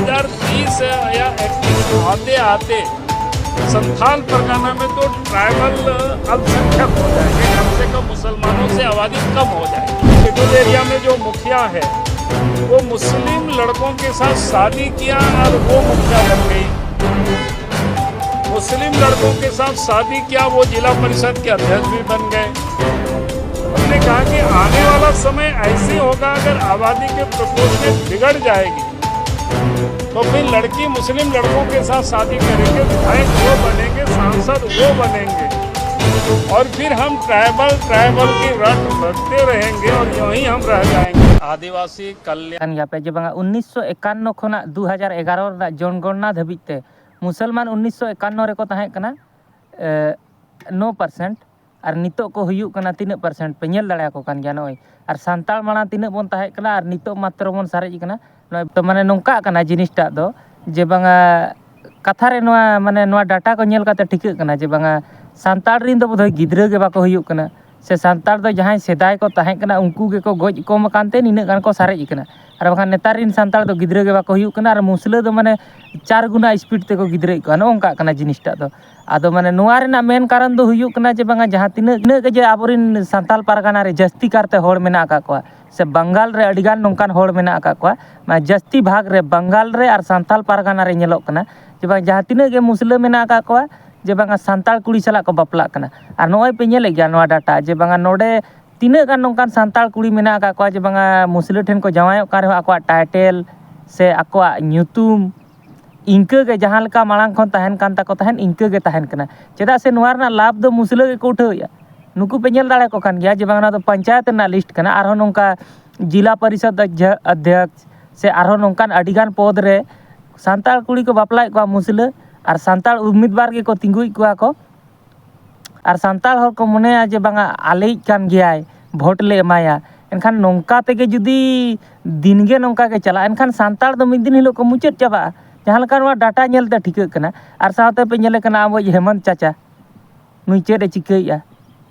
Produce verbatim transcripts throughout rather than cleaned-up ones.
दो हज़ार तीस या इकतीस आते आते संथाल परगना में तो ट्राइबल अल्पसंख्यक हो जाएंगे, कम से कम मुसलमानों से आबादी कम हो जाएगी। शेड्यूल एरिया में जो मुखिया है, वो मुस्लिम लड़कों के साथ शादी किया और वो मुखिया बन गई। मुस्लिम लड़कों के साथ शादी किया, वो जिला परिषद के अध्यक्ष भी बन गए। हमने कहा कि आने वाला समय ऐसे होगा, अगर आबादी के प्रोपोर्शन बिगड़ जाएगी तो फिर लड़की मुस्लिम लड़कों के साथ शादी करेंगे, विधायक वो बनेंगे, सांसद वो बनेंगे, और फिर हम ट्राइबल ट्राइबल की रट रटते रहेंगे और यूं ही हम रह जाएंगे। आदिवासी कल्याण ᱠᱟᱱ ᱜᱮᱭᱟ ᱯᱮ ᱡᱮ ᱵᱟᱝᱟ ᱩᱱᱤᱥᱥᱚ ᱮᱠᱟᱱᱱᱚ ᱠᱷᱚᱱᱟᱜ ᱫᱩ ᱦᱟᱡᱟᱨ ᱮᱜᱟᱨᱚ ᱨᱮᱱᱟᱜ ᱡᱚᱱᱜᱚᱬᱱᱟ ᱫᱷᱟᱹᱵᱤᱡ ᱛᱮ ᱢᱩᱥᱚᱞᱢᱟᱱ ᱩᱱᱤᱥᱥᱚ ᱮᱠᱟᱱᱱᱚ ᱨᱮᱠᱚ ᱛᱟᱦᱮᱸ ᱠᱟᱱᱟ ᱱᱚ ᱯᱟᱨᱥᱮᱱᱴ᱾ ᱟᱨ ᱱᱤᱛᱚᱜ ᱠᱚ ᱦᱩᱭᱩᱜ ᱠᱟᱱᱟ ᱛᱤᱱᱟᱹᱜ ᱯᱟᱨᱥᱮᱱᱴ ᱯᱮ ᱧᱮᱞ ᱫᱟᱲᱮᱭᱟᱠᱚ ᱠᱟᱱ ᱜᱮᱭᱟ᱾ ᱱᱚᱜᱼᱚᱭ ᱟᱨ ᱥᱟᱱᱛᱟᱲ ᱢᱟᱲᱟᱝ ᱛᱤᱱᱟᱹᱜ ᱵᱚᱱ ᱛᱟᱦᱮᱸ ᱠᱟᱱᱟ ᱟᱨ ᱱᱤᱛᱚᱜ ᱢᱟᱛᱨᱚ ᱵᱚᱱ ᱥᱟᱨᱮᱡ ᱠᱟᱱᱟ᱾ ᱱᱚᱜᱼᱚᱭ ᱛᱚ ᱢᱟᱱᱮ ᱱᱚᱝᱠᱟᱜ ᱠᱟᱱᱟ ᱡᱤᱱᱤᱥᱴᱟᱜ ᱫᱚ ᱡᱮ ᱵᱟᱝᱟ ᱠᱟᱛᱷᱟ ᱨᱮ ᱱᱚᱣᱟ ᱢᱟᱱᱮ ᱱᱚᱣᱟ ᱰᱟᱴᱟ ᱠᱚ ᱧᱮᱞ ᱠᱟᱛᱮ ᱴᱷᱤᱠᱟᱹᱜ ᱠᱟᱱᱟ ᱡᱮ ᱵᱟᱝᱟ ᱥᱟᱱᱛᱟᱲ ᱨᱤᱱ ᱫᱚ ᱵᱳᱫᱷᱚᱭ ᱜᱤᱫᱽᱨᱟᱹ ᱜᱮ ᱵᱟᱠᱚ ᱦᱩᱭᱩᱜ ᱠᱟᱱᱟ, ᱥᱮ ᱥᱟᱱᱛᱟᱲ ᱫᱚ ᱡᱟᱦᱟᱸᱭ ᱥᱮᱫᱟᱭ ᱠᱚ ᱛᱟᱦᱮᱸ ᱠᱟᱱᱟ ᱩᱱᱠᱩ ᱜᱮᱠᱚ ᱜᱚᱡ ᱠᱚᱢ ᱟᱠᱟᱱ ᱛᱮ ᱱᱤᱱᱟᱹᱜ ᱜᱟᱱ ᱠᱚ ᱥᱟᱨᱮᱡ ᱠᱟᱱᱟ᱾ ᱟᱨ ᱵᱟᱠᱷᱟᱱ ᱱᱮᱛᱟᱨ ᱨᱤᱱ ᱥᱟᱱᱛᱟᱲ ᱫᱚ ᱜᱤᱫᱽᱨᱟᱹ ᱜᱮ ᱵᱟᱠᱚ ᱦᱩᱭᱩᱜ ᱠᱟᱱᱟ ᱟᱨ ᱢᱩᱥᱞᱟᱹ ᱫᱚ ᱢᱟᱱᱮ ᱪᱟᱨ ᱜᱩᱱᱟ ᱥᱯᱤᱰ ᱛᱮᱠᱚ ᱜᱤᱫᱽᱨᱟᱹᱭᱮᱫ ᱠᱚᱣᱟ᱾ ᱱᱚᱜᱼᱚ ᱱᱚᱝᱠᱟᱜ ᱠᱟᱱᱟ ᱡᱤᱱᱤᱥᱴᱟᱜ ᱫᱚ᱾ ᱟᱫᱚ ᱢᱟᱱᱮ ᱱᱚᱣᱟ ᱨᱮᱱᱟᱜ ᱢᱮᱱ ᱠᱟᱨᱚᱱ ᱫᱚ ᱦᱩᱭᱩᱜ ᱠᱟᱱᱟ ᱡᱮ ᱵᱟᱝᱟ ᱡᱟᱦᱟᱸ ᱛᱤᱱᱟᱹᱜ ᱛᱤᱱᱟᱹᱜ ᱜᱮ ᱡᱮ ᱟᱵᱚᱨᱮᱱ ᱥᱟᱱᱛᱟᱲ ᱯᱟᱨᱜᱟᱱᱟ ᱨᱮ ᱡᱟᱹᱥᱛᱤ ᱠᱟᱨᱛᱮ ᱦᱚᱲ ᱢᱮᱱᱟᱜ ᱟᱠᱟᱫ ᱠᱚᱣᱟ ᱥᱮ ᱵᱟᱝᱜᱟᱞ ᱨᱮ ᱟᱹᱰᱤᱜᱟᱱ ᱱᱚᱝᱠᱟᱱ ᱦᱚᱲ ᱢᱮᱱᱟᱜ ᱟᱠᱟᱫ ᱠᱚᱣᱟ, ᱢᱟᱱᱮ ᱡᱟᱹᱥᱛᱤ ᱵᱷᱟᱜᱽ ᱨᱮ ᱵᱟᱝᱜᱟᱞ ᱨᱮ ᱟᱨ ᱥᱟᱱᱛᱟᱲ ᱯᱟᱨᱜᱟᱱᱟ ᱨᱮ ᱧᱮᱞᱚᱜ ᱠᱟᱱᱟ ᱡᱮ ᱵᱟᱝ ᱡᱟᱦᱟᱸ ᱛᱤᱱᱟᱹᱜ ᱜᱮ ᱢᱩᱥᱞᱟᱹ ᱢᱮᱱᱟᱜ ᱟᱠᱟᱫ ᱠᱚᱣᱟ ᱡᱮ ᱵᱟᱝᱟ ᱥᱟᱱᱛᱟᱲ ᱠᱩᱲᱤ ᱥᱟᱞᱟᱜ ᱠᱚ ᱵᱟᱯᱞᱟᱜ ᱠᱟᱱᱟ᱾ ᱟᱨ ᱱᱚᱜᱼᱚᱭ ᱯᱮ ᱧᱮᱞᱮᱫ ᱜᱮᱭᱟ ᱱᱚᱣᱟ ᱰᱟᱴᱟ ᱡᱮ ᱵᱟᱝᱟ ᱱᱚᱰᱮ ᱛᱤᱱᱟᱹᱜ ᱜᱟᱱ ᱱᱚᱝᱠᱟᱱ ᱥᱟᱱᱛᱟᱲ ᱠᱩᱲᱤ ᱢᱮᱱᱟᱜ ᱟᱠᱟᱫ ᱠᱚᱣᱟ ᱡᱮ ᱵᱟᱝᱟ ᱢᱩᱥᱞᱟᱹ ᱴᱷᱮᱱ ᱠᱚ ᱡᱟᱶᱟᱭᱚᱜ ᱠᱟᱱ ᱨᱮᱦᱚᱸ ᱟᱠᱚᱣᱟᱜ ᱴᱟᱭᱴᱮᱞ ᱥᱮ ᱟᱠᱚᱣᱟᱜ ᱧᱩᱛᱩᱢ ᱤᱱᱠᱟᱹ ᱜᱮ ᱡᱟᱦᱟᱸ ᱞᱮᱠᱟ ᱢᱟᱲᱟᱝ ᱠᱷᱚᱱ ᱛᱟᱦᱮᱱ ᱠᱟᱱ ᱛᱟᱠᱚ ᱛᱟᱦᱮᱸᱫ ᱤᱱᱠᱟᱹ ᱜᱮ ᱛᱟᱦᱮᱱ ᱠᱟᱱᱟ᱾ ᱪᱮᱫᱟᱜ ᱥᱮ ᱱᱚᱣᱟ ᱨᱮᱱᱟᱜ ᱞᱟᱵᱷ ᱫᱚ ᱢᱩᱥᱞᱟᱹ ᱜᱮᱠᱚ ᱩᱴᱷᱟᱹᱣᱮᱫᱼᱟ᱾ ᱱᱩᱠᱩ ᱯᱮ ᱧᱮᱞ ᱫᱟᱲᱮᱭᱟᱠᱚ ᱠᱟᱱ ᱜᱮᱭᱟ ᱡᱮ ᱵᱟᱝ ᱱᱚᱣᱟ ᱫᱚ ᱯᱚᱧᱪᱟᱭᱮᱛ ᱨᱮᱱᱟᱜ ᱞᱤᱥᱴ ᱠᱟᱱᱟ, ᱟᱨᱦᱚᱸ ᱱᱚᱝᱠᱟ ᱡᱤᱞᱟ ᱯᱚᱨᱤᱥᱚᱫ ᱚᱫᱽᱫᱷᱭᱚ- ᱚᱫᱽᱫᱷᱭᱚᱠᱥ ᱥᱮ ᱟᱨᱦᱚᱸ ᱱᱚᱝᱠᱟᱱ ᱟᱹᱰᱤᱜᱟᱱ ᱯᱚᱫᱽ ᱨᱮ ᱥᱟᱱᱛᱟᱲ ᱠᱩᱲᱤ ᱠᱚ ᱵᱟᱯᱞᱟᱭᱮᱫ ᱠᱚᱣᱟ ᱢᱩᱥᱞᱟᱹ, ᱟᱨ ᱥᱟᱱᱛᱟᱲ ᱩᱢᱤᱫᱵᱟᱨ ᱜᱮᱠᱚ ᱛᱤᱸᱜᱩᱭᱮᱫ ᱠᱚᱣᱟ ᱠᱚ᱾ ᱟᱨ ᱥᱟᱱᱛᱟᱲ ᱦᱚᱲ ᱠᱚ ᱢᱚᱱᱮᱭᱟ ᱡᱮ ᱵᱟᱝᱟ ᱟᱞᱮᱭᱤᱡ ᱠᱟᱱ ᱜᱮᱭᱟᱭ, ᱵᱷᱳᱴ ᱞᱮ ᱮᱢᱟᱭᱟ᱾ ᱮᱱᱠᱷᱟᱱ ᱱᱚᱝᱠᱟ ᱛᱮᱜᱮ ᱡᱩᱫᱤ ᱫᱤᱱᱜᱮ ᱱᱚᱝᱠᱟ ᱜᱮ ᱪᱟᱞᱟᱜᱼᱟ ᱮᱱᱠᱷᱟᱱ ᱥᱟᱱᱛᱟᱲ ᱫᱚ ᱢᱤᱫ ᱫᱤᱱ ᱦᱤᱞᱳᱜ ᱠᱚ ᱢᱩᱪᱟᱹᱫ ᱪᱟᱵᱟᱜᱼᱟ᱾ ᱡᱟᱦᱟᱸ ᱞᱮᱠᱟ ᱱᱚᱣᱟ ᱰᱟᱴᱟ ᱧᱮᱞᱛᱮ ᱴᱷᱤᱠᱟᱹᱜ ᱠᱟᱱᱟ᱾ ᱟᱨ ᱥᱟᱶᱛᱮ ᱯᱮ ᱧᱮᱞᱮ ᱠᱟᱱᱟ ᱟᱵᱚᱭᱤᱡ ᱦᱮᱢᱚᱱᱛ ᱪᱟᱪᱟ, ᱱᱩᱭ ᱪᱮᱫ ᱮ ᱪᱤᱠᱟᱹᱭᱮᱫᱼᱟ?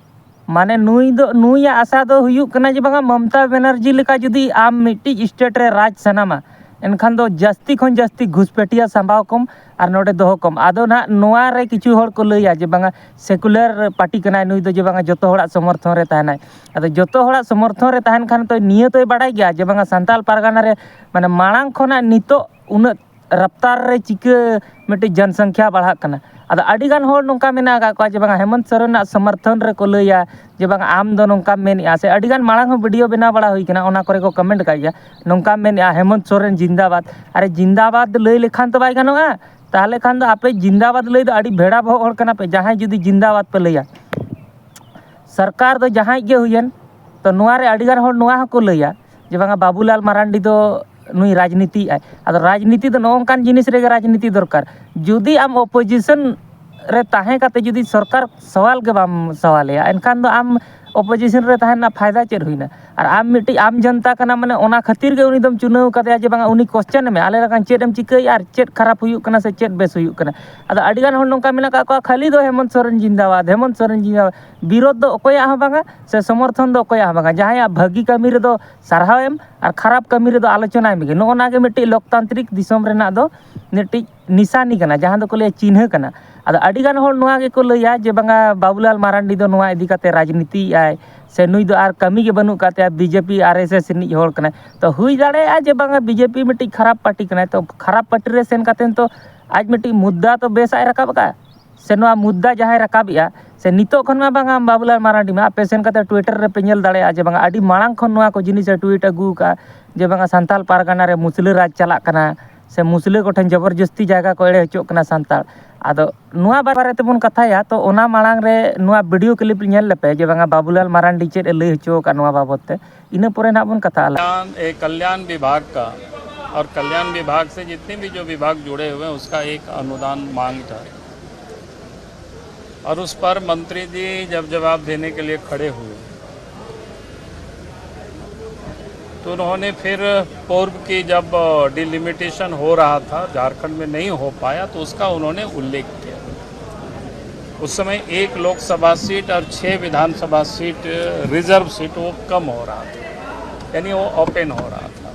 ᱢᱟᱱᱮ ᱱᱩᱭ ᱫᱚ ᱱᱩᱭᱟᱜ ᱟᱥᱟ ᱫᱚ ᱦᱩᱭᱩᱜ ᱠᱟᱱᱟ ᱡᱮ ᱵᱟᱝᱟ ᱢᱚᱢᱚᱛᱟ ᱵᱮᱱᱟᱨᱡᱤ ᱞᱮᱠᱟ ᱡᱩᱫᱤ ᱟᱢ ᱢᱤᱫᱴᱤᱡ ᱥᱴᱮᱴ ᱨᱮ ᱨᱟᱡᱽ ᱥᱟᱱᱟᱢᱟ, ᱮᱱᱠᱷᱟᱱ ᱫᱚ ᱡᱟᱹᱥᱛᱤ ᱠᱷᱚᱱ ᱡᱟᱹᱥᱛᱤ ᱜᱷᱩᱥᱯᱮᱴᱤᱭᱟ ᱥᱟᱢᱵᱟᱣ ᱠᱚᱢ ᱟᱨ ᱱᱚᱰᱮ ᱫᱚᱦᱚ ᱠᱚᱢ᱾ ᱟᱫᱚ ᱱᱟᱦᱟᱜ ᱱᱚᱣᱟ ᱨᱮ ᱠᱤᱪᱷᱩ ᱦᱚᱲ ᱠᱚ ᱞᱟᱹᱭᱟ ᱡᱮ ᱵᱟᱝᱟ ᱥᱮᱠᱩᱞᱟᱨ ᱯᱟᱨᱴᱤ ᱠᱟᱱᱟᱭ ᱱᱩᱭ ᱫᱚ, ᱡᱮ ᱵᱟᱝᱟ ᱡᱚᱛᱚ ᱦᱚᱲᱟᱜ ᱥᱚᱢᱚᱨᱛᱷᱚᱱ ᱨᱮ ᱛᱟᱦᱮᱱᱟᱭ᱾ ᱟᱫᱚ ᱡᱚᱛᱚ ᱦᱚᱲᱟᱜ ᱥᱚᱢᱚᱨᱛᱷᱚᱱ ᱨᱮ ᱛᱟᱦᱮᱱ ᱠᱷᱟᱱ ᱛᱚ ᱱᱤᱭᱟᱹ ᱛᱚᱭ ᱵᱟᱲᱟᱭ ᱜᱮᱭᱟ ᱡᱮ ᱵᱟᱝᱟ ᱥᱟᱱᱛᱟᱲ ᱯᱟᱨᱜᱟᱱᱟ ᱨᱮ ᱢᱟᱱᱮ ᱢᱟᱲᱟᱝ ᱠᱷᱚᱱᱟᱜ ᱱᱤᱛᱚᱜ ᱩᱱᱟᱹᱜ ᱨᱟᱯᱛᱟᱨ ᱨᱮ ᱪᱤᱠᱟᱹ ᱢᱤᱫᱴᱤᱡ ᱡᱚᱱᱥᱚᱝᱠᱷᱭᱟ ᱵᱟᱲᱦᱟᱜ ᱠᱟᱱᱟ᱾ ᱟᱫᱚ ᱟᱹᱰᱤᱜᱟᱱ ᱦᱚᱲ ᱱᱚᱝᱠᱟ ᱢᱮᱱᱟᱜ ᱟᱠᱟᱫ ᱠᱚᱣᱟ ᱡᱮ ᱵᱟᱝᱟ ᱦᱮᱢᱚᱱᱛ ᱥᱚᱨᱮᱱᱟᱜ ᱥᱚᱢᱚᱨᱛᱷᱚᱱ ᱨᱮᱠᱚ ᱞᱟᱹᱭᱟ ᱡᱮ ᱵᱟᱝᱟ ᱟᱢ ᱫᱚ ᱱᱚᱝᱠᱟᱢ ᱢᱮᱱᱮᱫᱼᱟ, ᱥᱮ ᱟᱹᱰᱤᱜᱟᱱ ᱢᱟᱲᱟᱝ ᱦᱚᱸ ᱵᱷᱤᱰᱤᱭᱳ ᱵᱮᱱᱟᱣ ᱵᱟᱲᱟ ᱦᱩᱭ ᱠᱟᱱᱟ, ᱚᱱᱟ ᱠᱚᱨᱮ ᱠᱚ ᱠᱚᱢᱮᱱᱴ ᱟᱠᱟᱫ ᱜᱮᱭᱟ, ᱱᱚᱝᱠᱟᱢ ᱢᱮᱱᱮᱫᱼᱟ ᱦᱮᱢᱚᱱᱛ ᱥᱚᱨᱮᱱ ᱡᱤᱱᱫᱟᱵᱟᱫᱽ᱾ ᱟᱨᱮ ᱡᱤᱱᱫᱟᱵᱟᱫᱽ ᱞᱟᱹᱭ ᱞᱮᱠᱷᱟᱱ ᱛᱚ ᱵᱟᱭ ᱜᱟᱱᱚᱜᱼᱟ, ᱛᱟᱦᱚᱞᱮ ᱠᱷᱟᱱ ᱫᱚ ᱟᱯᱮ ᱡᱤᱱᱫᱟᱵᱟᱫᱽ ᱞᱟᱹᱭ ᱫᱚ ᱟᱹᱰᱤ ᱵᱷᱮᱲᱟ ᱵᱚᱦᱚᱜ ᱦᱚᱲ ᱠᱟᱱᱟ ᱯᱮ, ᱡᱟᱦᱟᱸᱭ ᱡᱩᱫᱤ ᱡᱤᱱᱫᱟᱵᱟᱫᱽ ᱯᱮ ᱞᱟᱹᱭᱟ᱾ ᱥᱚᱨᱠᱟᱨ ᱫᱚ ᱡᱟᱦᱟᱸᱭ ᱜᱮ ᱦᱩᱭᱮᱱ, ᱛᱚ ᱱᱚᱣᱟ ᱨᱮ ᱟᱹᱰᱤᱜᱟᱱ ᱦᱚᱲ ᱱᱚᱣᱟ ᱦᱚᱸᱠᱚ ᱞᱟᱹᱭᱟ ᱡᱮ ᱵᱟᱝᱟ ᱵᱟᱵᱩᱞᱟᱞ ᱢᱟᱨᱟᱱᱰᱤ ᱫᱚ ᱱᱩᱭ ᱨᱟᱡᱽᱱᱤᱛᱤᱭᱮᱫᱼᱟᱭ᱾ ᱟᱫᱚ ᱨᱟᱡᱽᱱᱤᱛᱤ ᱫᱚ ᱱᱚᱜᱼᱚ ᱱᱚᱝᱠᱟᱱ ᱡᱤᱱᱤᱥ ᱨᱮᱜᱮ ᱨᱟᱡᱽᱱᱤᱛᱤ ᱫᱚᱨᱠᱟᱨ᱾ ᱡᱩᱫᱤ ᱟᱢ ᱚᱯᱳᱡᱤᱥᱚᱱ ᱨᱮ ᱛᱟᱦᱮᱸ ᱠᱟᱛᱮ ᱡᱩᱫᱤ ᱥᱚᱨᱠᱟᱨ ᱥᱟᱣᱟᱞ ᱜᱮ ᱵᱟᱢ ᱥᱟᱣᱟᱞᱮᱭᱟ, ᱮᱱᱠᱷᱟᱱ ᱫᱚ ᱟᱢ ᱚᱯᱳᱡᱤᱥᱚᱱ ᱨᱮ ᱛᱟᱦᱮᱸ ᱨᱮᱱᱟᱜ ᱯᱷᱟᱭᱫᱟ ᱪᱮᱫ ᱦᱩᱭᱱᱟ? ᱟᱨ ᱟᱢ ᱢᱤᱫᱴᱤᱡ ᱟᱢ ᱡᱚᱱᱛᱟ ᱠᱟᱱᱟ, ᱢᱟᱱᱮ ᱚᱱᱟ ᱠᱷᱟᱹᱛᱤᱨ ᱜᱮ ᱩᱱᱤ ᱫᱚᱢ ᱪᱩᱱᱟᱹᱣ ᱠᱟᱫᱮᱭᱟ ᱡᱮ ᱵᱟᱝᱟ ᱩᱱᱤ ᱠᱚᱥᱪᱮᱱ ᱢᱮ, ᱟᱞᱮ ᱞᱮᱠᱟᱱ ᱪᱮᱫ ᱮᱢ ᱪᱤᱠᱟᱹᱭᱮᱫᱼᱟ ᱟᱨ ᱪᱮᱫ ᱠᱷᱟᱨᱟᱯ ᱦᱩᱭᱩᱜ ᱠᱟᱱᱟ ᱥᱮ ᱪᱮᱫ ᱵᱮᱥ ᱦᱩᱭᱩᱜ ᱠᱟᱱᱟ᱾ ᱟᱫᱚ ᱟᱹᱰᱤᱜᱟᱱ ᱦᱚᱲ ᱱᱚᱝᱠᱟ ᱢᱮᱱᱟᱜ ᱟᱠᱟᱫ ᱠᱚᱣᱟ, ᱠᱷᱟᱹᱞᱤ ᱫᱚ ᱦᱮᱢᱚᱱᱛ ᱥᱚᱨᱮᱱ ᱡᱤᱱᱫᱟᱵᱟᱫᱽ, ᱦᱮᱢᱚᱱᱛ ᱥᱚᱨᱮᱱ ᱡᱤᱱᱫᱟᱵᱟᱫᱽ, ᱵᱤᱨᱳᱫᱷ ᱫᱚ ᱚᱠᱚᱭᱟᱜ ᱦᱚᱸ ᱵᱟᱝᱟ ᱥᱮ ᱥᱚᱢᱚᱨᱛᱷᱚᱱ ᱫᱚ ᱚᱠᱚᱭᱟᱜ ᱦᱚᱸ ᱵᱟᱝᱟ᱾ ᱡᱟᱦᱟᱸᱭᱟᱜ ᱵᱷᱟᱹᱜᱤ ᱠᱟᱹᱢᱤ ᱨᱮᱫᱚ ᱥᱟᱨᱦᱟᱣ ᱮᱢ ᱟᱨ ᱠᱷᱟᱨᱟᱯ ᱠᱟᱹᱢᱤ ᱨᱮᱫᱚ ᱟᱞᱳᱪᱚᱱᱟᱭ ᱢᱮᱜᱮ᱾ ᱱᱚᱜᱼᱚ ᱱᱟ ᱜᱮ ᱢᱤᱫᱴᱤᱡ ᱞᱳᱠᱛᱟᱱᱛᱨᱤᱠ ᱫᱤᱥᱚᱢ ᱨᱮᱱᱟᱜ ᱫᱚ ᱢᱤᱫᱴᱤᱡ ᱱᱤᱥᱟᱱᱤ ᱠᱟᱱᱟ, ᱡᱟᱦᱟᱸ ᱫᱚᱠᱚ ᱞᱟᱹᱭᱟ ᱪᱤᱱᱦᱟᱹ ᱠᱟᱱᱟ᱾ ᱟᱫᱚ ᱟᱹᱰᱤᱜᱟᱱ ᱦᱚᱲ ᱱᱚᱣᱟ ᱜᱮᱠᱚ ᱞᱟᱹᱭᱟ ᱡᱮ ᱵᱟᱝᱟ ᱵᱟᱵᱩᱞᱟᱞ ᱢᱟᱨᱟᱱᱰᱤ ᱫᱚ ᱱᱚᱣᱟ ᱤᱫᱤ ᱠᱟᱛᱮ ᱨᱟᱡᱽᱱᱤᱛᱤᱭᱮᱫᱼᱟᱭ, ᱥᱮ ᱱᱩᱭ ᱫᱚ ᱟᱨ ᱠᱟᱹᱢᱤ ᱜᱮ ᱵᱟᱹᱱᱩᱜ ᱟᱠᱟᱫ ᱛᱟᱭᱟ, ᱵᱤᱡᱮᱯᱤ ᱟᱨ ᱮᱥ ᱮᱥ ᱨᱤᱱᱤᱡ ᱦᱚᱲ ᱠᱟᱱᱟᱭ᱾ ᱛᱚ ᱦᱩᱭ ᱫᱟᱲᱮᱭᱟᱜᱼᱟ ᱡᱮ ᱵᱟᱝᱟ ᱵᱤᱡᱮᱯᱤ ᱢᱤᱫᱴᱤᱡ ᱠᱷᱟᱨᱟᱯ ᱯᱟᱨᱴᱤ ᱠᱟᱱᱟᱭ, ᱛᱚ ᱠᱷᱟᱨᱟᱯ ᱯᱟᱨᱴᱤ ᱨᱮ ᱥᱮᱱ ᱠᱟᱛᱮ ᱛᱚ ᱟᱡ ᱢᱤᱫᱴᱤᱡ ᱢᱩᱫᱽᱫᱟ ᱛᱚ ᱵᱮᱥ ᱟᱡ ᱨᱟᱠᱟᱵ ᱟᱠᱟᱫᱼᱟ, ᱥᱮ ᱱᱚᱣᱟ ᱢᱩᱫᱽᱫᱟ ᱡᱟᱦᱟᱸᱭ ᱨᱟᱠᱟᱵᱮᱜᱼᱟ, ᱥᱮ ᱱᱤᱛᱚᱜ ᱠᱷᱚᱱ ᱢᱟ ᱵᱟᱝᱟ ᱵᱟᱵᱩᱞᱟᱞ ᱢᱟᱨᱟᱱᱰᱤ ᱢᱟ ᱟᱯᱮ ᱥᱮᱱ ᱠᱟᱛᱮ ᱴᱩᱭᱴᱟᱨ ᱨᱮᱯᱮ ᱧᱮᱞ ᱫᱟᱲᱮᱭᱟᱜᱼᱟ ᱡᱮ ᱵᱟᱝᱟ ᱟᱹᱰᱤ ᱢᱟᱲᱟᱝ ᱠᱷᱚᱱ ᱱᱚᱣᱟ ᱠᱚ ᱡᱤᱱᱤᱥ ᱮ ᱴᱩᱭᱤᱴ ᱟᱹᱜᱩ ᱟᱠᱟᱫᱼᱟ ᱡᱮ ᱵᱟᱝᱟ ᱥᱟᱱᱛᱟᱲ ᱯᱟᱨᱜᱟᱱᱟ ᱨᱮ ᱢᱩᱥᱞᱟᱹ ᱨᱟᱡᱽ ᱪᱟᱞᱟᱜ ᱠᱟᱱᱟ, ᱥᱮ ᱢᱩᱥᱞᱟᱹ ᱠᱚᱴᱷᱮᱱ ᱡᱚᱵᱚᱨᱡᱚᱥᱛᱤ ᱡᱟᱭᱜᱟ ᱠᱚ ᱮᱲᱮ ᱦᱚᱪᱚᱜ ᱠᱟᱱᱟ ᱥᱟᱱᱛᱟᱲ᱾ ᱟᱫᱚ ᱱᱚᱣᱟ ᱵᱟᱨᱮ ᱛᱮᱵᱚᱱ ᱠᱟᱛᱷᱟᱭᱟ, ᱛᱚ ᱚᱱᱟ ᱢᱟᱲᱟᱝ ᱨᱮ ᱱᱚᱣᱟ ᱵᱷᱤᱰᱤᱭᱳ ᱠᱞᱤᱯ ᱧᱮᱞ ᱞᱮᱯᱮ ᱡᱮ ᱵᱟᱝᱟ ᱵᱟᱵᱩᱞᱟᱞ ᱢᱟᱨᱟᱱᱰᱤ ᱪᱮᱫ ᱮ ᱞᱟᱹᱭ ᱦᱚᱪᱚ ᱟᱠᱟᱫ ᱱᱚᱣᱟ ᱵᱟᱵᱚᱛ ᱛᱮ, ᱤᱱᱟᱹ ᱯᱚᱨᱮ ᱱᱟᱦᱟᱜ ᱵᱚᱱ ᱠᱟᱛᱷᱟᱜᱼᱟ᱾ कल्याण, एक कल्याण विभाग का और कल्याण विभाग से जितने भी जो विभाग जुड़े हुए हैं, उसका एक अनुदान मांग था। और उस पर मंत्री जी जब जवाब देने के लिए खड़े हुए, तो उन्होंने फिर पूर्व की, जब डिलिमिटेशन हो रहा था, झारखंड में नहीं हो पाया, तो उसका उन्होंने उल्लेख किया। उस समय एक लोकसभा सीट और छः विधानसभा सीट, रिजर्व सीट, वो कम हो रहा था, यानी वो ओपन हो रहा था।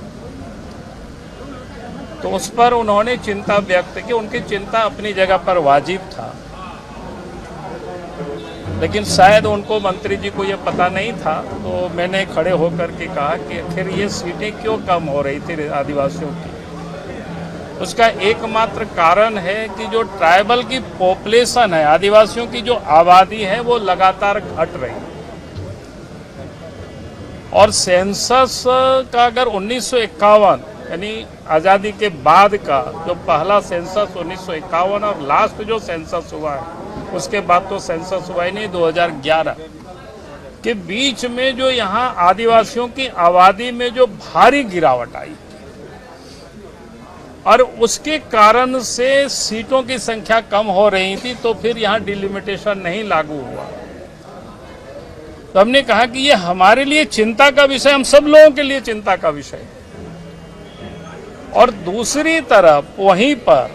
तो उस पर उन्होंने चिंता व्यक्त की। उनकी चिंता अपनी जगह पर वाजिब था, लेकिन शायद उनको, मंत्री जी को यह पता नहीं था, तो मैंने खड़े होकर के कहा कि आखिर ये सीटें क्यों कम हो रही थी आदिवासियों की। उसका एकमात्र कारण है कि जो ट्राइबल की पॉपुलेशन है, आदिवासियों की जो आबादी है, वो लगातार घट रही है। और सेंसस का अगर उन्नीस सौ इक्यावन, यानी आज़ादी के बाद का जो पहला सेंसस उन्नीस सौ इक्यावन और लास्ट जो सेंसस हुआ है, उसके बाद तो सेंसस हुआ ही नहीं, दो हज़ार ग्यारह के बीच में जो यहाँ आदिवासियों की आबादी में जो भारी गिरावट आई और उसके कारण से सीटों की संख्या कम हो रही थी, तो फिर यहाँ डिलिमिटेशन नहीं लागू हुआ। तो हमने कहा कि ये हमारे लिए चिंता का विषय, हम सब लोगों के लिए चिंता का विषय है। और दूसरी तरफ वहीं पर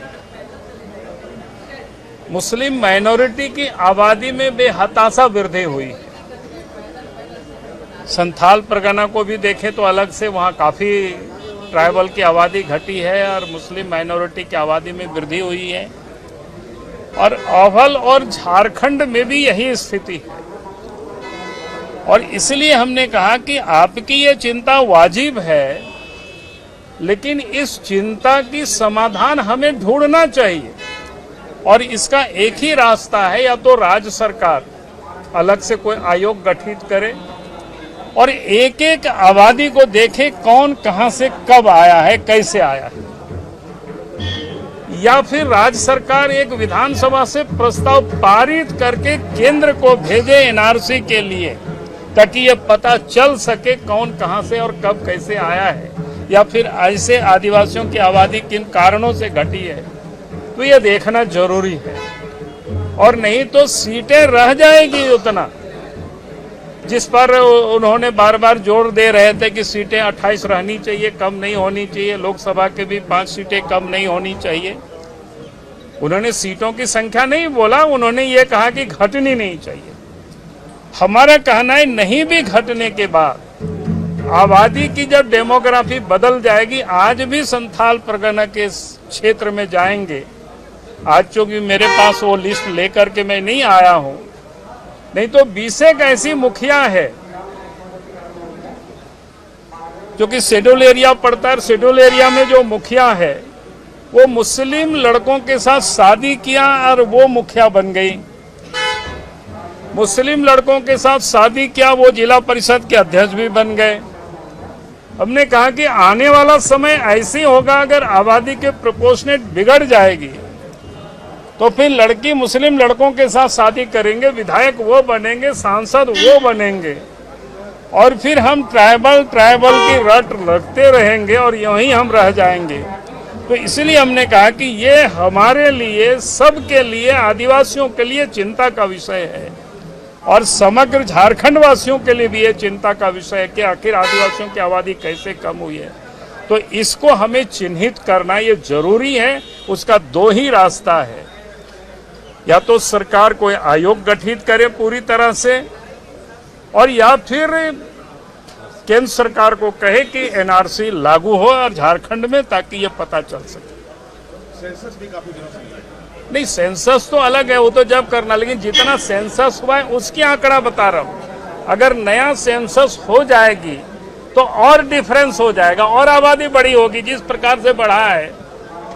मुस्लिम माइनॉरिटी की आबादी में बेहताशा वृद्धि हुई है। संथाल परगना को भी देखें तो अलग से वहाँ काफ़ी ट्राइबल की आबादी घटी है और मुस्लिम माइनॉरिटी की आबादी में वृद्धि हुई है। और अवल और झारखंड में भी यही स्थिति है। और इसलिए हमने कहा कि आपकी ये चिंता वाजिब है, लेकिन इस चिंता की समाधान हमें ढूंढना चाहिए। और इसका एक ही रास्ता है, या तो राज्य सरकार अलग से कोई आयोग गठित करे और एक एक आबादी को देखे, कौन कहां से कब आया है, कैसे आया है, या फिर राज्य सरकार एक विधानसभा से प्रस्ताव पारित करके केंद्र को भेजे एनआरसी के लिए, ताकि ये पता चल सके कौन कहां से और कब कैसे आया है, या फिर ऐसे आदिवासियों की आबादी किन कारणों से घटी है, तो ये देखना जरूरी है। और नहीं तो सीटें रह जाएगी उतना, जिस पर उन्होंने बार बार जोर दे रहे थे कि सीटें अट्ठाईस रहनी चाहिए, कम नहीं होनी चाहिए, लोकसभा के भी पांच सीटें कम नहीं होनी चाहिए। उन्होंने सीटों की संख्या नहीं बोला, उन्होंने ये कहा कि घटनी नहीं चाहिए। हमारा कहना है, नहीं भी घटने के बाद आबादी की जब डेमोग्राफी बदल जाएगी, आज भी संथाल परगना के इस क्षेत्र में जाएंगे, आज चूंकि मेरे पास वो लिस्ट लेकर के मैं नहीं आया हूं, नहीं तो बीसेक ऐसी मुखिया है जो कि शेड्यूल एरिया पड़ता है। शेड्यूल एरिया में जो मुखिया है वो मुस्लिम लड़कों के साथ शादी किया और वो मुखिया बन गई। मुस्लिम लड़कों के साथ शादी किया, वो जिला परिषद के अध्यक्ष भी बन गए। हमने कहा कि आने वाला समय ऐसे ही होगा, अगर आबादी के प्रोपोर्शनेट बिगड़ जाएगी तो फिर लड़की मुस्लिम लड़कों के साथ शादी करेंगे, विधायक वो बनेंगे, सांसद वो बनेंगे, और फिर हम ट्राइबल ट्राइबल की रट रटते रहेंगे और यहीं हम रह जाएंगे। तो इसलिए हमने कहा कि ये हमारे लिए, सबके लिए, आदिवासियों के लिए चिंता का विषय है और समग्र झारखंड वासियों के लिए भी ये चिंता का विषय है कि आखिर आदिवासियों की आबादी कैसे कम हुई है। तो इसको हमें चिन्हित करना ये जरूरी है। उसका दो ही रास्ता है, या तो सरकार कोई आयोग गठित करे पूरी तरह से, और या फिर केंद्र सरकार को कहे कि एनआरसी लागू हो और झारखंड में, ताकि ये पता चल सके। सेंसस भी काफी दिनों से नहीं है। नहीं, सेंसस तो अलग है, वो तो जब करना, लेकिन जितना सेंसस हुआ है उसकी आंकड़ा बता रहा हूँ। अगर नया सेंसस हो जाएगी तो और डिफरेंस हो जाएगा और आबादी बड़ी होगी। जिस प्रकार से बढ़ा है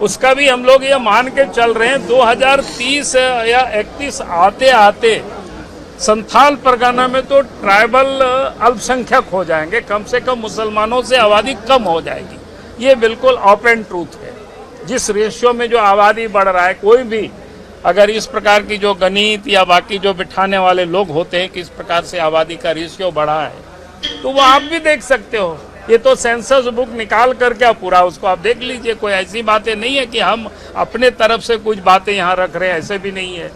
उसका भी हम लोग ये मान के चल रहे हैं, दो हज़ार तीस या इकतीस आते आते संथाल परगना में तो ट्राइबल अल्पसंख्यक हो जाएंगे, कम से कम मुसलमानों से आबादी कम हो जाएगी। ये बिल्कुल ओपन ट्रूथ है। जिस रेशियो में जो आबादी बढ़ रहा है, कोई भी अगर इस प्रकार की जो गणित या बाकी जो बिठाने वाले लोग होते हैं, किस प्रकार से आबादी का रेशियो बढ़ा है, तो वो आप भी देख सकते हो। ये तो सेंसस बुक निकाल करके आप पूरा उसको आप देख लीजिए। कोई ऐसी बातें नहीं है कि हम अपने तरफ से कुछ बातें यहाँ रख रहे हैं, ऐसे भी नहीं है।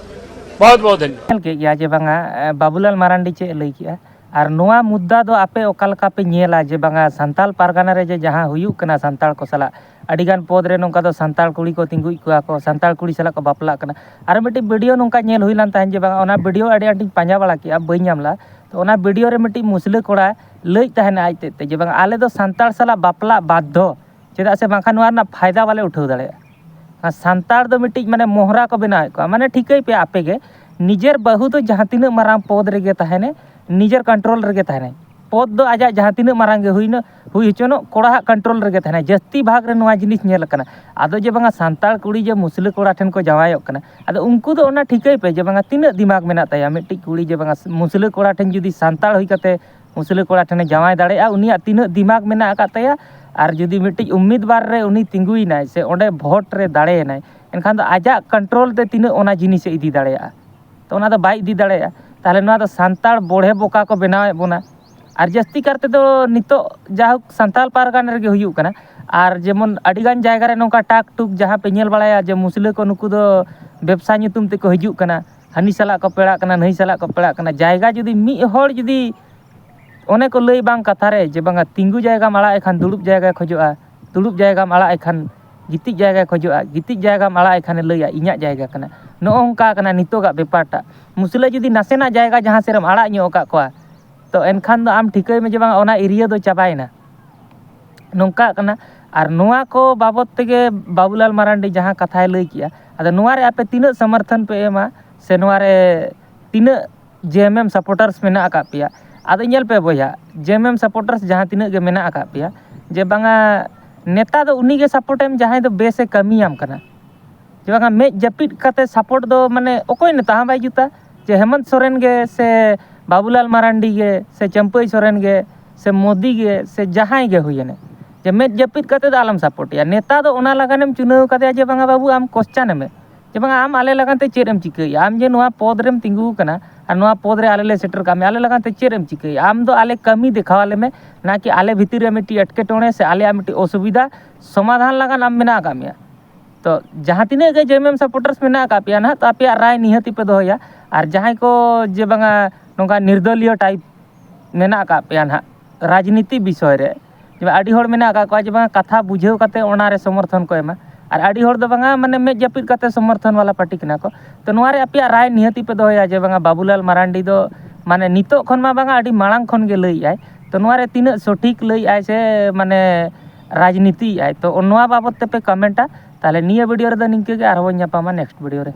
बहुत बहुत धन्यवाद। ᱧᱮᱞ ᱠᱮᱫ ᱜᱮᱭᱟ ᱡᱮ ᱵᱟᱝᱟ, ᱮ, ᱵᱟᱵᱩᱞᱟᱞ ᱢᱟᱨᱟᱱᱰᱤ ᱪᱮᱫ ᱮ ᱞᱟᱹᱭ ᱠᱮᱜᱼᱟ᱾ ᱟᱨ ᱱᱚᱣᱟ ᱢᱩᱫᱽᱫᱟ ᱫᱚ ᱟᱯᱮ ᱚᱠᱟ ᱞᱮᱠᱟ ᱯᱮ ᱧᱮᱞᱟ ᱡᱮ ᱵᱟᱝᱟ, ᱥᱟᱱᱛᱟᱲ ᱯᱟᱨᱜᱟᱱᱟ ᱨᱮ ᱡᱮ ᱡᱟᱦᱟᱸ ᱦᱩᱭᱩᱜ ᱠᱟᱱᱟ ᱥᱟᱱᱛᱟᱲ ᱠᱚ ᱥᱟᱞᱟᱜ, ᱟᱹᱰᱤᱜᱟᱱ ᱯᱚᱫᱽ ᱨᱮ ᱱᱚᱝᱠᱟ ᱫᱚ ᱥᱟᱱᱛᱟᱲ ᱠᱩᱲᱤ ᱠᱚ ᱛᱤᱸᱜᱩᱭᱮᱫ ᱠᱚᱣᱟ ᱠᱚ, ᱥᱟᱱᱛᱟᱲ ᱠᱩᱲᱤ ᱥᱟᱞᱟᱜ ᱠᱚ ᱵᱟᱯᱞᱟᱜ ᱠᱟᱱᱟ᱾ ᱟᱨ ᱢᱤᱫᱴᱤᱡ ᱵᱷᱤᱰᱤᱭᱳ ᱱᱚᱝᱠᱟ ᱧᱮᱞ ᱦᱩᱭ ᱞᱮᱱ ᱛᱟᱦᱮᱸᱫ ᱡᱮ ᱵᱟᱝᱟ, ᱚᱱᱟ ᱵᱷᱤᱰᱤᱭᱳ ᱟᱹᱰᱤ ᱟᱸᱴᱤᱧ ᱯᱟᱸᱡᱟ ᱵᱟᱲᱟ ᱠᱮᱜᱼᱟ, ᱵᱟᱹᱧ ᱧᱟᱢ ᱞᱮᱜᱼᱟ᱾ ᱛᱚ ᱚᱱᱟ ᱵᱷᱤᱰᱤᱭᱳ ᱨᱮ ᱢᱤᱫᱴᱤᱡ ᱢᱩᱥᱞᱟᱹ ᱠᱚᱲᱟ ᱞᱟᱹᱭᱮᱫ ᱛᱟᱦᱮᱱᱟ ᱟᱡ ᱛᱮᱫ ᱛᱮ ᱡᱮ ᱵᱟᱝ, ᱟᱞᱮ ᱫᱚ ᱥᱟᱱᱛᱟᱲ ᱥᱟᱞᱟᱜ ᱵᱟᱯᱞᱟᱜ ᱵᱟᱫᱽᱫᱷᱚ, ᱪᱮᱫᱟᱜ ᱥᱮ ᱵᱟᱝᱠᱷᱟᱱ ᱱᱚᱣᱟ ᱨᱮᱱᱟᱜ ᱯᱷᱟᱭᱫᱟ ᱵᱟᱞᱮ ᱩᱴᱷᱟᱹᱣ ᱫᱟᱲᱮᱭᱟᱜᱼᱟ᱾ ᱟᱨ ᱥᱟᱱᱛᱟᱲ ᱫᱚ ᱢᱤᱫᱴᱤᱡ ᱢᱟᱱᱮ ᱢᱚᱦᱨᱟ ᱠᱚ ᱵᱮᱱᱟᱣᱮᱫ ᱠᱚᱣᱟ, ᱢᱟᱱᱮ ᱴᱷᱤᱠᱟᱹᱭ ᱯᱮ ᱟᱯᱮ ᱜᱮ, ᱱᱤᱡᱮᱨ ᱵᱟᱹᱦᱩ ᱫᱚ ᱡᱟᱦᱟᱸ ᱛᱤᱱᱟᱹᱜ ᱢᱟᱨᱟᱝ ᱯᱚᱫᱽ ᱨᱮᱜᱮ ᱛᱟᱦᱮᱱᱮ, ᱱᱤᱡᱮᱨ ᱠᱚᱱᱴᱨᱳᱞ ᱨᱮᱜᱮ ᱛᱟᱦᱮᱱᱟᱭ᱾ ᱯᱚᱫᱽ ᱫᱚ ᱟᱡᱟᱜ ᱡᱟᱦᱟᱸ ᱛᱤᱱᱟᱹᱜ ᱢᱟᱨᱟᱝ ᱜᱮ ᱦᱩᱭᱱᱟ, ᱦᱩᱭ ᱦᱚᱪᱚᱱᱚᱜ, ᱠᱚᱲᱟᱣᱟᱜ ᱠᱚᱱᱴᱨᱳᱞ ᱨᱮᱜᱮ ᱛᱟᱦᱮᱱᱟᱭ᱾ ᱡᱟᱹᱥᱛᱤ ᱵᱷᱟᱜᱽ ᱨᱮ ᱱᱚᱣᱟ ᱡᱤᱱᱤᱥ ᱧᱮᱞ ᱟᱠᱟᱱᱟ᱾ ᱟᱫᱚ ᱡᱮ ᱵᱟᱝᱟ ᱥᱟᱱᱛᱟᱲ ᱠᱩᱲᱤ ᱡᱮ ᱢᱩᱥᱞᱟᱹ ᱠᱚᱲᱟ ᱴᱷᱮᱱ ᱠᱚ ᱡᱟᱶᱟᱭᱚᱜ ᱠᱟᱱᱟ, ᱟᱫᱚ ᱩᱱᱠᱩ ᱫᱚ ᱚᱱᱟ ᱴᱷᱤᱠᱟᱹᱭ ᱯᱮ ᱡᱮ ᱵᱟᱝᱟ ᱛᱤᱱᱟᱹᱜ ᱫᱤᱢᱟᱜᱽ ᱢᱮᱱᱟᱜ ᱛᱟᱭᱟ ᱢᱤᱫᱴᱤᱡ ᱠᱩᱲᱤ, ᱡᱮ ᱵᱟᱝᱟ ᱢᱩᱥᱞᱟᱹ ᱠᱚᱲᱟ ᱴᱷᱮᱱ ᱡᱩᱫᱤ ᱥᱟᱱᱛᱟᱲ ᱦᱩᱭ ᱠᱟᱛᱮ ᱢᱩᱥᱞᱟᱹ ᱠᱚᱲᱟ ᱴᱷᱮᱱᱮ ᱡᱟᱶᱟᱭ ᱫᱟᱲᱮᱭᱟᱜᱼᱟ, ᱩᱱᱤᱭᱟᱜ ᱛᱤᱱᱟᱹᱜ ᱫᱤᱢᱟᱜᱽ ᱢᱮᱱᱟᱜ ᱟᱠᱟᱫ ᱛᱟᱭᱟ᱾ ᱟᱨ ᱡᱩᱫᱤ ᱢᱤᱫᱴᱤᱡ ᱩᱢᱢᱤᱫᱵᱟᱨ ᱨᱮ ᱩᱱᱤ ᱛᱤᱸᱜᱩᱭᱮᱱᱟᱭ ᱥᱮ ᱚᱸᱰᱮ ᱵᱷᱳᱴ ᱨᱮ ᱫᱟᱲᱮᱭᱮᱱᱟᱭ, ᱮᱱᱠᱷᱟᱱ ᱫᱚ ᱟᱡᱟᱜ ᱠᱚᱱᱴᱨᱳᱞ ᱛᱮ ᱛᱤᱱᱟᱹᱜ ᱚᱱᱟ ᱡᱤᱱᱤᱥᱮ ᱤᱫᱤ ᱫᱟᱲᱮᱭᱟᱜᱼᱟ᱾ ᱛᱚ ᱚᱱᱟ ᱫᱚ ᱵᱟᱭ ᱤᱫᱤ ᱫᱟᱲᱮᱭᱟᱜᱼᱟ᱾ ᱛᱟᱦᱚᱞᱮ ᱱᱚᱣᱟ ᱫᱚ ᱥᱟᱱᱛᱟᱲ ᱵᱚᱲᱦᱮ ᱵᱚᱠᱟ ᱠᱚ ᱵᱮᱱᱟᱣᱮᱫ ᱵᱚᱱᱟ᱾ ᱟᱨ ᱡᱟᱹᱥᱛᱤ ᱠᱟᱨ ᱛᱮᱫᱚ ᱱᱤᱛᱚᱜ ᱡᱟᱭᱦᱳᱠ ᱥᱟᱱᱛᱟᱲ ᱯᱟᱨᱜᱟᱱᱟ ᱨᱮᱜᱮ ᱦᱩᱭᱩᱜ ᱠᱟᱱᱟ᱾ ᱟᱨ ᱡᱮᱢᱚᱱ ᱟᱹᱰᱤᱜᱟᱱ ᱡᱟᱭᱜᱟ ᱨᱮ ᱱᱚᱝᱠᱟ ᱴᱟᱠ ᱴᱩᱠ ᱡᱟᱦᱟᱸ ᱯᱮ ᱧᱮᱞ ᱵᱟᱲᱟᱭᱟ ᱡᱮ ᱢᱩᱥᱞᱟᱹ ᱠᱚ ᱱᱩᱠᱩ ᱫᱚ ᱵᱮᱵᱽᱥᱟ ᱧᱩᱛᱩᱢ ᱛᱮᱠᱚ ᱦᱤᱡᱩᱜ ᱠᱟᱱᱟ, ᱦᱟᱹᱱᱤ ᱥᱟᱞᱟᱜ ᱠᱚ ᱯᱮᱲᱟᱜ ᱠᱟᱱᱟ, ᱱᱟᱹᱭ ᱥᱟᱞᱟᱜ ᱠᱚ ᱯᱮᱲᱟᱜ ᱠᱟᱱᱟ᱾ ᱡᱟᱭᱜᱟ ᱡᱩᱫᱤ ᱢᱤᱫ ᱦᱚᱲ ᱡᱩᱫᱤ ᱚᱱᱮ ᱠᱚ ᱞᱟᱹᱭ ᱵᱟᱝ ᱠᱟᱛᱷᱟ ᱨᱮ ᱡᱮ ᱵᱟᱝᱟ ᱛᱤᱸᱜᱩ ᱡᱟᱭᱜᱟᱢ ᱟᱲᱟᱜ ᱮ ᱠᱷᱟᱱ ᱫᱩᱲᱩᱵ ᱡᱟᱭᱜᱟᱭ ᱠᱷᱚᱡᱚᱜᱼᱟ, ᱫᱩᱲᱩᱵ ᱡᱟᱭᱜᱟᱢ ᱟᱲᱟᱜ ᱮ ᱠᱷᱟᱱ ᱜᱤᱛᱤᱡ ᱡᱟᱭᱜᱟᱭ ᱠᱷᱚᱡᱚᱜᱼᱟ, ᱜᱤᱛᱤᱡ ᱡᱟᱭᱜᱟᱢ ᱟᱲᱟᱜ ᱮ ᱠᱷᱟᱱᱮ ᱞᱟᱹᱭᱟ ᱤᱧᱟᱹᱜ ᱡᱟᱭᱜᱟ ᱠᱟᱱᱟ᱾ ᱱᱚᱜᱼᱚ ᱱᱚᱝᱠᱟ ᱠᱟᱱᱟ ᱱᱤᱛᱚᱜᱟᱜ ᱵᱮᱯᱟᱨᱴᱟᱜ᱾ ᱢᱩᱥᱞᱟᱹ ᱡᱩᱫᱤ ᱱᱟᱥᱮᱱᱟᱜ ᱡᱟᱭᱜᱟ ᱡᱟᱦᱟᱸ ᱥᱮᱫ ᱨᱮᱢ ᱟᱲᱟᱜ ᱧᱚᱜ ᱟᱠᱟᱫ ᱠᱚᱣᱟ, ᱛᱚ ᱮᱱᱠᱷᱟᱱ ᱫᱚ ᱟᱢ ᱴᱷᱤᱠᱟᱹᱭ ᱢᱮ ᱡᱮ ᱵᱟᱝ ᱚᱱᱟ ᱮᱨᱤᱭᱟ ᱫᱚ ᱪᱟᱵᱟᱭᱮᱱᱟ᱾ ᱱᱚᱝᱠᱟᱜ ᱠᱟᱱᱟ᱾ ᱟᱨ ᱱᱚᱣᱟ ᱠᱚ ᱵᱟᱵᱚᱫ ᱛᱮᱜᱮ ᱵᱟᱵᱩᱞᱟᱞ ᱢᱟᱨᱟᱱᱰᱤ ᱡᱟᱦᱟᱸ ᱠᱟᱛᱷᱟᱭ ᱞᱟᱹᱭ ᱠᱮᱜᱼᱟ, ᱟᱫᱚ ᱱᱚᱣᱟ ᱨᱮ ᱟᱯᱮ ᱛᱤᱱᱟᱹᱜ ᱥᱚᱢᱚᱨᱛᱷᱚᱱ ᱯᱮ ᱮᱢᱟ ᱥᱮ ᱱᱚᱣᱟ ᱨᱮ ᱛᱤᱱᱟᱹᱜ ᱡᱮ ᱮᱢ ᱮᱢ ᱥᱟᱯᱳᱨᱴᱟᱨᱥ ᱢᱮᱱᱟᱜ ᱟᱠᱟᱫ ᱯᱮᱭᱟ? ᱟᱫᱚ ᱧᱮᱞ ᱯᱮ ᱵᱚᱭᱦᱟ, ᱡᱮ ᱮᱢ ᱮᱢ ᱥᱟᱯᱳᱨᱴᱟᱨᱥ ᱡᱟᱦᱟᱸ ᱛᱤᱱᱟᱹᱜ ᱜᱮ ᱢᱮᱱᱟᱜ ᱟᱠᱟᱫ ᱯᱮᱭᱟ, ᱡᱮ ᱵᱟᱝᱟ ᱱᱮᱛᱟ ᱫᱚ ᱩᱱᱤ ᱜᱮ ᱥᱟᱯᱳᱨᱴ ᱮᱢ ᱡᱟᱦᱟᱸᱭ ᱫᱚ ᱵᱮᱥᱮ ᱠᱟᱹᱢᱤᱭᱟᱢ ᱠᱟᱱᱟ᱾ ᱡᱮ ᱵᱟᱝᱟ ᱢᱮᱫ ᱡᱟᱹᱯᱤᱫ ᱠᱟᱛᱮ ᱥᱟᱯᱳᱨᱴ ᱫᱚ ᱢᱟᱱᱮ ᱚᱠᱚᱭ ᱱᱮᱛᱟ ᱦᱚᱸ ᱵᱟᱭ ᱡᱩᱛᱟ᱾ ᱡᱮ ᱦᱮᱢᱚᱱᱛ ᱥᱚᱨᱮᱱ ᱜᱮ ᱥᱮ ᱵᱟᱵᱩᱞᱟᱞ ᱢᱟᱨᱟᱱᱰᱤ ᱜᱮ ᱥᱮ ᱪᱟᱹᱢᱯᱟᱹᱭ ᱥᱚᱨᱮᱱ ᱜᱮ ᱥᱮ ᱢᱳᱫᱤ ᱜᱮ ᱥᱮ ᱡᱟᱦᱟᱸᱭ ᱜᱮ ᱦᱩᱭᱮᱱᱮ, ᱡᱮ ᱢᱮᱫ ᱡᱟᱹᱯᱤᱫ ᱠᱟᱛᱮ ᱫᱚ ᱟᱞᱚᱢ ᱥᱟᱯᱳᱨᱴᱮᱭᱟ᱾ ᱱᱮᱛᱟ ᱫᱚ ᱚᱱᱟ ᱞᱟᱜᱟᱱᱮᱢ ᱪᱩᱱᱟᱹᱣ ᱠᱟᱫᱮᱭᱟ ᱡᱮ ᱵᱟᱝᱟ ᱵᱟᱹᱵᱩ ᱟᱢ ᱠᱚᱥᱪᱟᱱᱮ ᱢᱮ, ᱡᱮ ᱵᱟᱝᱟ ᱟᱢ ᱟᱞᱮ ᱞᱟᱜᱟᱱ ᱛᱮ ᱪᱮᱫ ᱮᱢ ᱪᱤᱠᱟᱹᱭᱮᱫᱼᱟ? ᱟᱢ ᱡᱮ ᱱᱚᱣᱟ ᱯᱚᱫᱽ ᱨᱮᱢ ᱛᱤᱸᱜᱩ ᱟᱠᱟᱱᱟ ᱟᱨ ᱱᱚᱣᱟ ᱯᱚᱫᱽ ᱨᱮ ᱟᱞᱮ ᱞᱮ ᱥᱮᱴᱮᱨ ᱠᱟᱜ ᱢᱮᱭᱟ, ᱟᱞᱮ ᱞᱟᱜᱟᱱ ᱛᱮ ᱪᱮᱫ ᱮᱢ ᱪᱤᱠᱟᱹᱭᱮᱫᱼᱟ? ᱟᱢ ᱫᱚ ᱟᱞᱮ ᱠᱟᱹᱢᱤ ᱫᱮᱠᱷᱟᱣ ᱟᱞᱮ ᱢᱮ, ᱱᱟ ᱠᱤ ᱟᱞᱮ ᱵᱷᱤᱛᱤᱨ ᱨᱮ ᱢᱤᱫᱴᱤᱡ ᱮᱴᱠᱮᱴᱚᱬᱮ ᱥᱮ ᱟᱞᱮᱭᱟᱜ ᱢᱤᱫᱴᱤᱡ ᱚᱥᱩᱵᱤᱫᱷᱟ ᱥᱚᱢᱟᱫᱷᱟᱱ ᱞᱟᱜᱟᱱ ᱟᱢ ᱢᱮᱱᱟᱜ ᱟᱠᱟᱫ ᱢᱮᱭᱟ᱾ ᱛᱚ ᱡᱟᱦᱟᱸ ᱛᱤᱱᱟᱹᱜ ᱜᱮ ᱡᱮ ᱮᱢ ᱮᱢ ᱥᱟᱯᱳᱨᱴᱟᱨᱥ ᱢᱮᱱᱟᱜ ᱟᱠᱟᱫ ᱯᱮᱭᱟ ᱱᱟᱦᱟᱜ, ᱛᱚ ᱟᱯᱮᱭᱟᱜ ᱨᱟᱭ ᱱᱤᱦᱟᱹᱛᱤ ᱯᱮ ᱫᱚᱦᱚᱭᱟ᱾ ᱟᱨ ᱡᱟᱦᱟᱸᱭ ᱠᱚ ᱡᱮ ᱵᱟᱝᱟ ᱱᱚᱝᱠᱟ ᱱᱤᱨᱫᱚᱞᱤᱭᱚ ᱴᱟᱭᱤᱯ ᱢᱮᱱᱟᱜ ᱟᱠᱟᱫ ᱯᱮᱭᱟ ᱱᱟᱦᱟᱜ ᱨᱟᱡᱽᱱᱤᱛᱤ ᱵᱤᱥᱚᱭ ᱨᱮ, ᱡᱮ ᱟᱹᱰᱤ ᱦᱚᱲ ᱢᱮᱱᱟᱜ ᱟᱠᱟᱫ ᱠᱚᱣᱟ ᱡᱮ ᱵᱟᱝᱟ ᱠᱟᱛᱷᱟ ᱵᱩᱡᱷᱟᱹᱣ ᱠᱟᱛᱮ ᱚᱱᱟ ᱨᱮ ᱥᱚᱢᱚᱨᱛᱷᱚᱱ ᱠᱚ ᱮᱢᱟ, ᱟᱨ ᱟᱹᱰᱤ ᱦᱚᱲ ᱫᱚ ᱵᱟᱝᱟ ᱢᱟᱱᱮ ᱢᱮᱫ ᱡᱟᱹᱯᱤᱫ ᱠᱟᱛᱮ ᱥᱚᱢᱚᱨᱛᱷᱚᱱ ᱵᱟᱞᱟ ᱯᱟᱨᱴᱤ ᱠᱟᱱᱟ ᱠᱚ᱾ ᱛᱚ ᱱᱚᱣᱟ ᱨᱮ ᱟᱯᱮᱭᱟᱜ ᱨᱟᱭ ᱱᱤᱦᱟᱹᱛᱤ ᱯᱮ ᱫᱚᱦᱚᱭᱟ ᱡᱮ ᱵᱟᱝᱟ ᱵᱟᱵᱩᱞᱟᱞ ᱢᱟᱨᱟᱱᱰᱤ ᱫᱚ ᱢᱟᱱᱮ ᱱᱤᱛᱚᱜ ᱠᱷᱚᱱ ᱢᱟ ᱵᱟᱝᱟ ᱟᱹᱰᱤ ᱢᱟᱲᱟᱝ ᱠᱷᱚᱱ ᱜᱮ ᱞᱟᱹᱭᱮᱫ ᱟᱭ, ᱛᱚ ᱱᱚᱣᱟ ᱨᱮ ᱛᱤᱱᱟᱹᱜ ᱥᱚᱴᱷᱤᱠ ᱞᱟᱹᱭᱮᱜᱼᱟᱭ ᱥᱮ ᱢᱟᱱᱮ ᱨᱟᱡᱽᱱᱤᱛᱤᱭᱮᱜᱼᱟᱭ, ᱛᱚ ᱱᱚᱣᱟ ᱵᱟᱵᱚᱫ ᱛᱮᱯᱮ ᱠᱚᱢᱮᱱᱴᱟ᱾ ᱛᱟᱦᱚᱞᱮ ᱱᱤᱭᱟᱹ ᱵᱷᱤᱰᱤᱭᱳ ᱨᱮᱫᱚ ᱱᱤᱝᱠᱟᱹ ᱜᱮ, ᱟᱨᱦᱚᱸ ᱵᱚᱱ ᱧᱟᱯᱟᱢᱟ ᱱᱮᱠᱥᱴ ᱵᱷᱤᱰᱤᱭᱳ ᱨᱮ᱾